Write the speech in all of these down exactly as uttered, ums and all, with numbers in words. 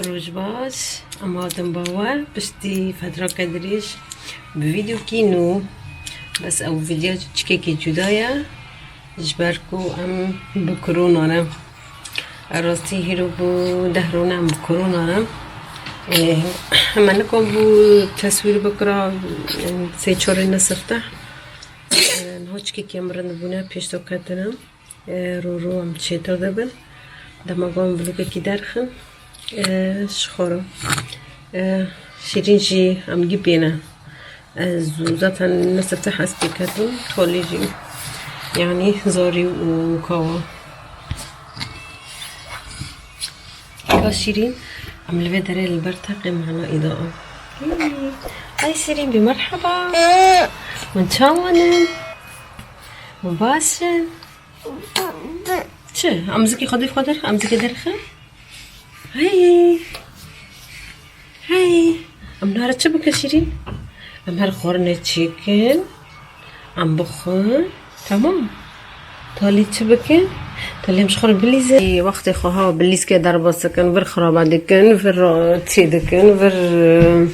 Roj baş, em hatin ba we piştî fetrake dirêj bi vîdeokî nû. Bes ew vîdeo çikekî cuda ye, ji ber ku em bi korona ne. Rastî hîro bû deh rû ne em bi korona ne. Ê, me nikan bû teswîr bikira, sê çarê ne sifte. Niha çikekî em rind bûne, pêş de ketine. E, rû rû em çêtir dibin. Dema ku em vlogekî derxin, e, ji xwe re. E, Şîrîn jî em gî pê ne. Ez zaten ne sifte hez pê ketim, tolî jî. Yanî zarî û kawa. Ka Şîrîn, em li vê derê li ber teqê mehna îda an. Ay Şîrîn, bi merheba. Hûn çawan in? Hûn baş in? Çi? Em zikî xwe dî xwe derxe? Em zikê derxe? Hey! Hey! Em nare çi bikin Şîrîn? Em her xwarinê çêkin. Em bixwin. Tamam. Talî çi bikin? Talî em ji xwe re bilîzin. Ê, wextê xwe ha bilîzkê derbas dikin, vir xirabe dikin, vir, e, çê dikin, vir, e,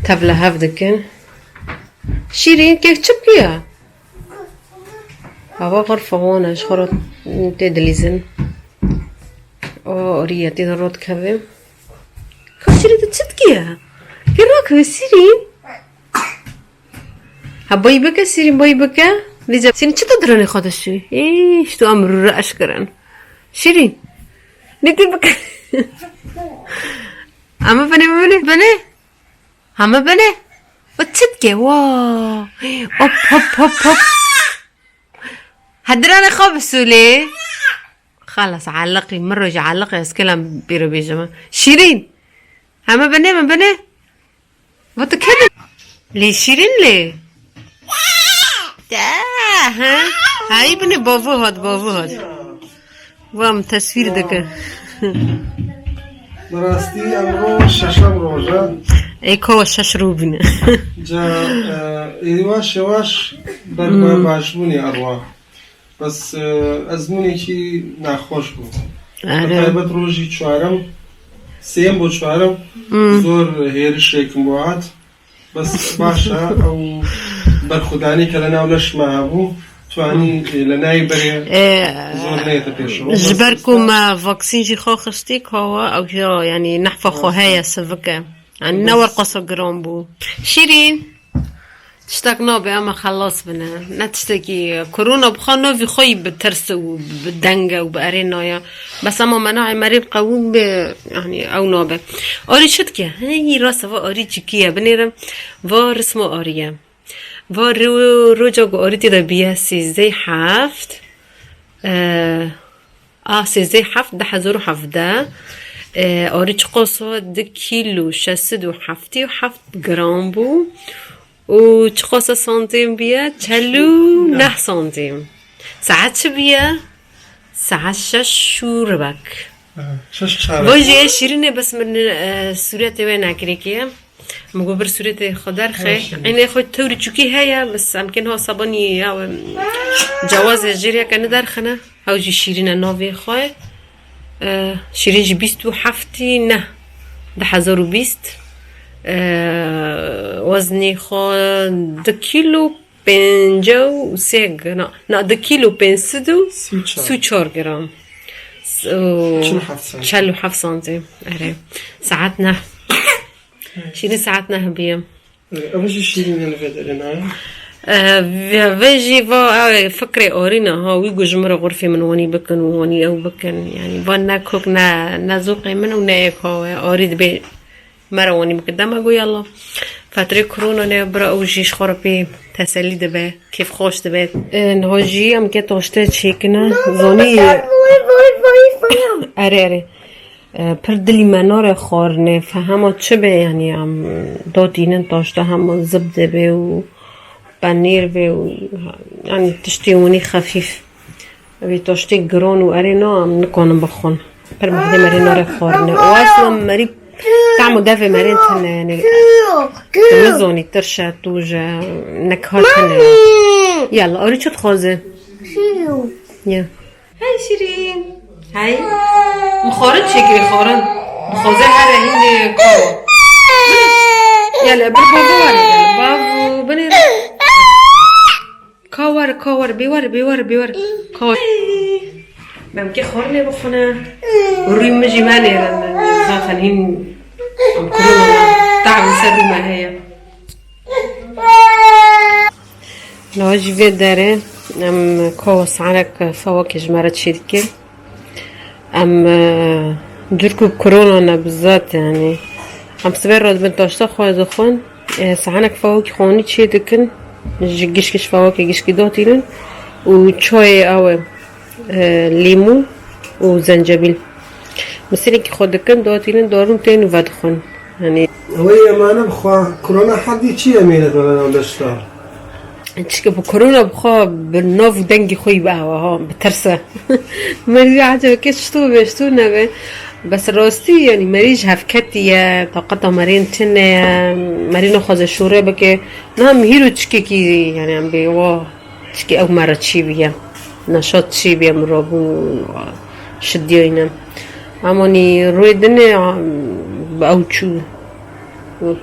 tevlihev dikin. Şîrîn, kêf çi bûye? Ava xwe re fixwane, ji xwe re tê dilîzin. O, orî ye, tê de rot keve. Ka Şîrîn, tu çi dikî ya? Kê rakeve Şîrîn? Ha, bayî bike Şîrîn, bayî bike. Vêca Şîrîn çi tu diranê xwe dişûyî? Ê, ji tu em rû re eşkirin. Şîrîn. Nê tê bike. Ama bine, bine, bine. Heme bine. O çi dike? Wa. Hop, hop, hop, hop. Hediranê xwe bisûlê. Xelas, eliqî, min rojê eliqî, ez kelam pê re bêjim. Şîrîn. Heme bine, min bine. Va tu kevin. Lê Şîrîn lê. De, he? Hayî bine, bavû hat, bavû hat. Wa min teswîr dike. Bi rastî emro şeşem roj e. Ê, ka şeş rû bûne. Ca, e, êwaş êwaş ber, ber Hmm. baş bûnê erwa. Bes, e, ezmûnekî nexweş bû. Bi Are. taybet rojî çarem, sêyem bo çarem, Hmm. zor hêrişêkim bo hat. Bes baş e, ew berxwedanî ke li nav leş me hebû, twanî, e, li nayê berê Ê, zor neyete pêşew. Ji ber ku me vaksîn jî xwe xistî, kawa ew ya, yanî nehfa xwe heye sivike. Yanî ne wer qasa giran bû. Şîrîn, tiştek nabe, em ê xelas bine. Ne tiştekî, korona bi xwe navî xwe yî bi tirs û bi denge û bi erê naya. Bes ema me nayê merî qewûm be, yanî ew nabe. Arî çi dike? Hey, rast e, va arî çikî ye. Binêrim, va risma arî ye. Va ro-, roja ku arî tê de bîye sêzdeh heft. E, a, sêzdeh heft, du hezar û hevdeh. E, arî çiqas e? Du kîlo şeş sed û heftê û heft gram bû. Û çiqas e santîm bîye? Çel û neh santîm. Saet çi bîye? Saet şeş û ribek. Ha, şeş çarek. Vajê Şîrînê bes min, e, sûretê wê nekirî ki. Min got bir sûretê xwe derxe. Ha, Şîrîn. Eynê xwe tewrî çûkî heye, bes em kên ha sabanî ya, em, cewazê jêr yeke niderxine. Ew jî Şîrîn e navê xwe. E, Şîrîn jî bîst û heftî ne, du hezar û bîst. E, weznê xwe du kîlo pêncî û sê gram, na, du kîlo pênc sed û sî û çar gram. S-, o, Çil û heft santîm. Çil û heft santîm, erê. Saet neh. Şîrîn saet neh bîye. Ev jî Şîrîn e li vê derê nayê. E, vê, vê jî va, ew fikrê Arî ne ha, wî got ji min re xurfê min wanî bikin û wanî ew bikin. Yanî va ne kok, ne, ne zûqê min û ne yê ka we. Arî dibê me re wanî bikin. Dema got yalla. Fetrê korona ne bira ew jî ji xwe re pê tesellî dibe, kêfxweş dibe. E, niha jî em ke taşte çêkine, zanî. Erê, erê. E, pir dilî me nare xwarinê, fehema çi be, yanî em datînin taşte hema zib dibe û penîr be û, yanî tiştê winî xefîf. Vê taştê giran û erê na em nikanin bixwin. Pir mehdê merê nare xwarinê. Û eslen merî tam û devê merên tune, yanî. Tu nizanî tirş e, tûj e, nekar tune. Yalla, arî çi dixwaze? Ya. Hey Şîrîn. Hey. Min xwarin çêkirî, xwarin. Xwezê here hînê kawa. Yele bir bavê were, yele bavê binêre. Kawar, kawar, bêwar, bêwar, bêwar. Kawar. Memkê xwarinê bixwine. Rûyê min jî venêre. Zaten hîn em kurûn, tav li ser rû me heye. Niha jî vê derê em kawa sanek fewakê ji me re çêdikin. Em, e, dûr ku bi korona ne bi zat, yanî. Em sibê re dibin taşta xwe dixwin. E, sahanek fawakî xwanî çê dikin. Ji gişkî, ji fawakê gişkî datînin. Û çayê ew e, e, lîmû û zencebîl. Misîrîkî xwe dikin, datînin, darûn tên û vedixwin. Yanî. Ew ê emane bi xwe korona herdî çi ye mêne dane navdeşta? Çike bi korona bi xwe bi nav û dengê xwe yî bi awa ha, bi tirse. Merî acebekê çito be, çito nebe. Bes rastî, yanî merî ji hev ketiye, taqeta merîn tune ye, merî naxwaze şûre bike. Niha mihîr û çikekî, yanî em bê wa çikê ew me re çî biye. Neşat çî biye, mirabûn şidiyayne. Ama nî rûyê dinê, bi ew çû.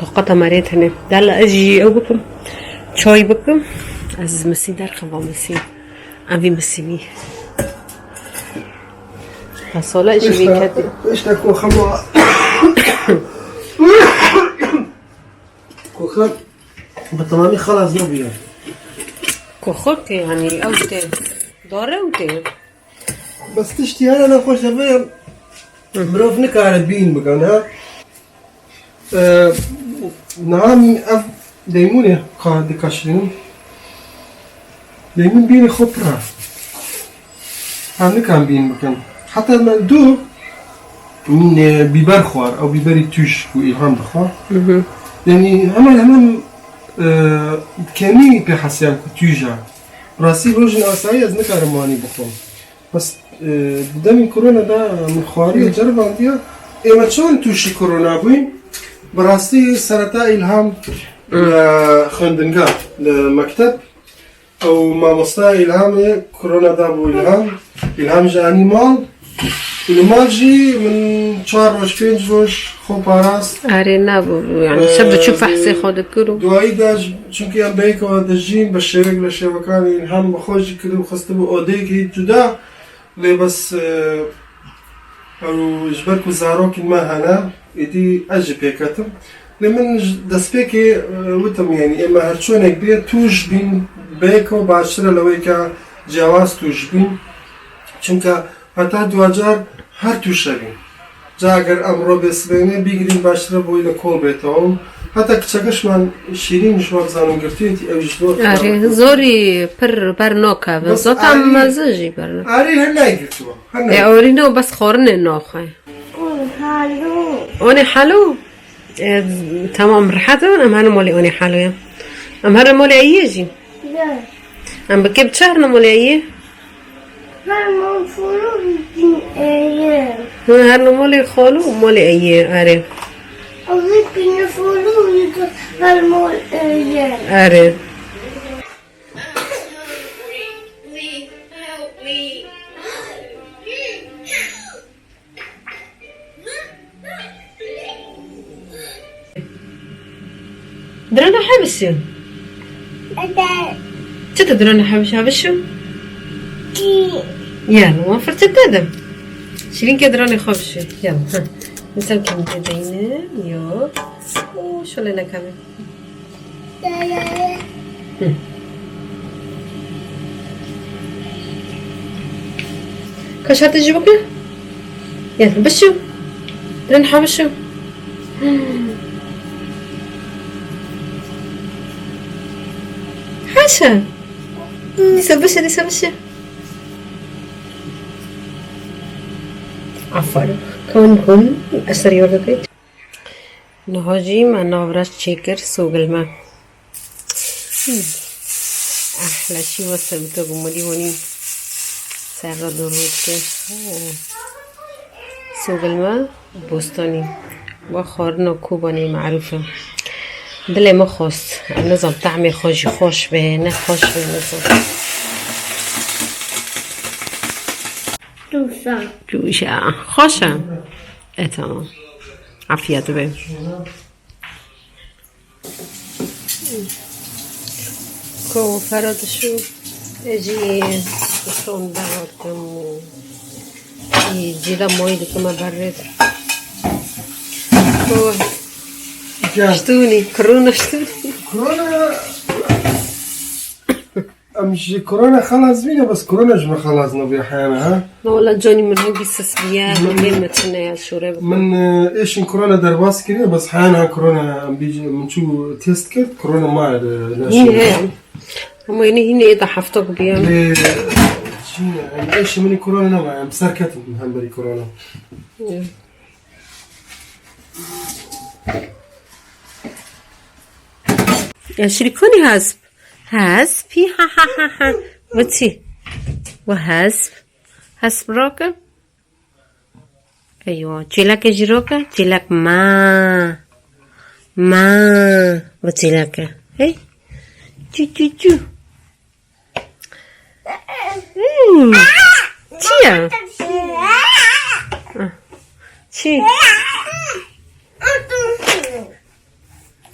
Taqeta merê tene. Dela ez jî ew bikim. Çay bikim. Ez misî derxim va misî. Em vî misî bî. Hesale jî vî Îşte, ketî. Îşte ku xema. Ku xem bi temamî xelas nebûye. Ku xwe ke, yanî ew tê. Dare ew tê. Bes tiştî hene nexweş e, vê mirov nikare bîn bikin, ha? Ee, niha ev deymûnê ka dikaşînin. Deymûn bînê xwe pir e. Em nikan bîn bikin. Heta me du min, e, bîber xwar, ew bîberî tûj ku Îlham dixwar. Hı hı. Yanî hemen hemen, e, kemî pê hesiyan ku tûj e. Rastî rojên asayî ez nikarim wanî bixwim. Bes, e, di demên korona de min xwariye, ceribandiye. Ê me çawan tûşî korona bûyn? Bi rastî sereta Îlham li xwendinga, li mekteb. Ew mamosta Îlhamê korona da bû Îlham. Îlham jî anî mal. Û li mal jî min çar roj, pênc roj xwe parast. Erê, nabû, yani, ser diçû, e, fehsê xwe dikir û duayî de, çunkî em beyekê dijîn, bi şêwek li şêwekanê Îlham bi xwe jî kiribû, xistibû odeyekî cuda. Lê bes, e, ew ji ber ku zarokên me hene, êdî ez jî pê ketim. Lê min ji destpêkê, e, witim, yanî ê me her çonek bê tûj bîn, bêko baştir e li wê ke ciyawaz tûj bîn. Çunke heta duwacar her tûşe bîn. Ca eger em ro bê sibêne bîgirîn baştir e bo wî li kol bêtewe. Heta kiçekişman Şîrîn ji wan zanin girtiyetî, ew jî zor. Erê, zorî pir ber nakeve. Bes zaten erê, mezin jî ber nakeve. Erê, her nayê girtiwe. Her nayê. E, orîno bes xwarinê naxwe. Halo. Onê halo? E, tamam, rehet in. Em hene malê Onê halo ye. Em hene malê Eyê jî. Em bi kê bi çi herne malê Eyê? Her mal xalo, ê, ye. Hı, herne malê xalo û malê Eyê, erê. Ew ê bîne xalo, ê, her mal, ê, ye. Erê. Dirana hebişin. Ede. Çi tu dirana hebişa bişin? Ki. Ya, ma firçe te de. Şirin ke dirane xwe bişin. Ya, ha. Misal kim de deyne. Yo. O, şöyle ne kabe. Hı. Kaşatê jî bike. Gel, bişo. Rin ha bişo. Haşa. Dîsa bişe, dîsa bişe. Aferin. Kon kon. Eser yorda kayıt. Niha jî me navreş çêkir sogilme. Hmm. Eh, leşî wese bi to gumulî wanî ser re dorû dike. Oo. Sogilme bostanî. Wa xwarina Kobanê merûf e. Dilê min xwest. Em nizam tehmê xwe jî xweş be, ne xweş be, nizam. Tûşa. Tûşa. Xweş e. E, tamam. Afiyet be. Ko Ferhat şu, ez jî son daxwatim û ê cîla moyî dikime berê de. Ko Gel. Ştûnî, korona ştûnî. Korona, em ji korona xelas bîne, bes korona ji me xelas nebûye heyana, ha? Na wala canî min hingî sis bûye, min lê me tune ya şûre bike. Min, e, êşin korona derbas kiriye, bes heyana korona em bî, min çû test kir, korona maye de, ne Hîn şûre. Heye. Ama yine hîn ê de heftok bûye. Lê, çîne, em êşin min korona nemaye, em serketin hemberî korona. Ya. Ya şirî konî hesp. Hesp. Hî ha ha ha ha. Ve çi? Ve hesp. Hesp roke. Eywa. Çêleke jî roke. Çêlek ma. Ma. Ve çêleke. Hey. Çu çu çu. Hmm. Çi ya? Ah. Çi?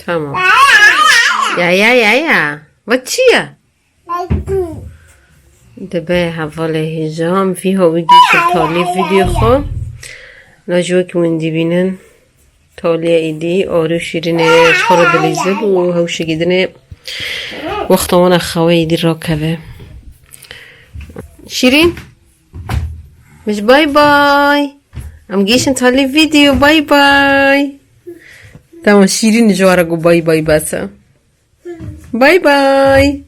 Tamam. Ya, ya, ya, ya. Ve çi ya? Dibe hevalê hêja, em vî hawî gihîştin talî vîdeo xwe. La ji wekî hûn dibînin. Toliya êdî, Arî û Şîrînê ji xwe re dilîzin û hewşekî dinê wexta wana xewe êdî rakeve. Şîrîn, mij bay bay. Em gihîştin talî vîdeo, bay bay. Tamam, Şîrîn ji we re got bay bay bes e. Bay bay.